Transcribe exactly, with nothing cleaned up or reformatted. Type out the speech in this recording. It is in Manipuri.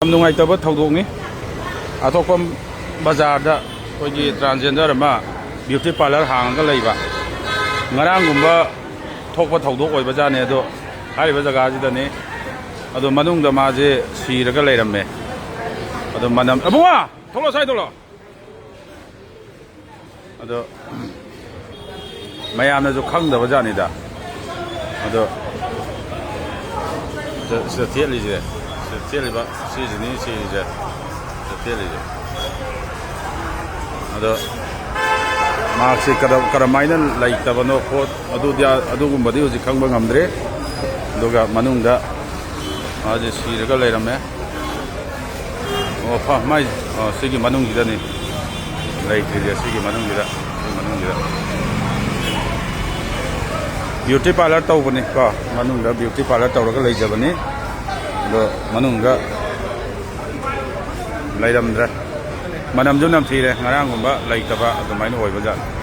ꯌꯥꯝ ꯅꯨꯡꯉꯥꯏꯇꯕ ꯊꯧꯗꯣꯛꯅꯤ꯫ ꯑꯇꯣꯞꯄ ꯕꯖꯥꯔꯗ ꯑꯩꯈꯣꯏꯒꯤ transgender ꯑꯃ beauty parlour ꯍꯥꯡꯉꯒ ꯂꯩꯕ, ꯉꯔꯥꯡꯒꯨꯝꯕ ꯊꯣꯛꯄ ꯊꯧꯗꯣꯛ ꯑꯣꯏꯕꯖꯥꯠꯅꯦ꯫ ꯑꯗꯣ ꯍꯥꯏꯔꯤꯕ ꯖꯒꯥꯁꯤꯗꯅꯤ꯫ ꯑꯗꯣ ꯃꯅꯨꯡꯗ ꯃꯥꯁꯦ ꯁꯤꯔꯒ ꯂꯩꯔꯝꯃꯦ꯫ ꯑꯗꯣ ꯃꯅꯝ, ꯑꯕꯨꯡꯉꯣ, ꯊꯣꯛꯂꯛꯑꯣ, ꯁ꯭ꯋꯥꯏ ꯊꯣꯛꯂꯛꯑꯣ꯫ ꯑꯗꯣ ꯃꯌꯥꯝꯅꯁꯨ ꯈꯪꯗꯕ ꯖꯥꯠꯅꯤꯗ꯫ ꯑꯗꯣ ꯁꯤꯗ, ꯁꯤꯗ ꯊꯦꯠꯂꯤꯁꯦ, ꯁꯤꯗ ꯊꯦꯠꯂꯤꯕ ꯁꯤꯁꯤꯅꯤ, ꯁꯤꯁꯦ, ꯁꯤꯗ ꯊꯦꯠꯂꯤꯁꯦ꯫ ꯑꯗꯣ ꯃꯍꯥꯛꯁꯦ ꯀꯔꯝ-, ꯀꯔꯝꯍꯥꯏꯅ ꯂꯩꯇꯕꯅꯣ ꯈꯣꯠ-, ꯑꯗꯨꯗꯤ, ꯑꯗꯨꯒꯨꯝꯕꯗꯤ ꯍꯧꯖꯤꯛ ꯈꯪꯕ ꯉꯝꯗ꯭ꯔꯤ꯫ ꯑꯗꯨꯒ ꯃꯅꯨꯡꯗ ꯃꯥꯁꯦ ꯁꯤꯔꯒ ꯂꯩꯔꯝꯃꯦ꯫ ꯑꯣ, ꯐ-, ꯃꯥꯏ, ꯑꯣ, ꯁꯤꯒꯤ ꯃꯅꯨꯡꯁꯤꯗꯅꯤ ꯂꯩꯇ꯭ꯔꯤꯁꯦ, ꯁꯤꯒꯤ ꯃꯅꯨꯡꯁꯤꯗ, ꯁꯤꯒꯤ ꯃꯅꯨꯡꯁꯤꯗ꯫ Beauty parlour ꯇꯧꯕꯅꯤ ꯀꯣ, ꯃꯅꯨꯡꯗ beauty parlour ꯇꯧꯔꯒ ꯂꯩꯖꯕꯅꯤ꯫ ꯑꯗꯣ ꯃꯅꯨꯡꯗ ꯂꯩꯔꯝꯗ꯭ꯔꯦ꯫ ꯃꯅꯝꯁꯨ ꯅꯝꯊꯤꯔꯦ, ꯉꯔꯥꯡꯒꯨꯝꯕ ꯂꯩꯇꯕ ꯑꯗꯨꯃꯥꯏꯅ ꯑꯣꯏꯕꯖꯥꯠꯅꯤ꯫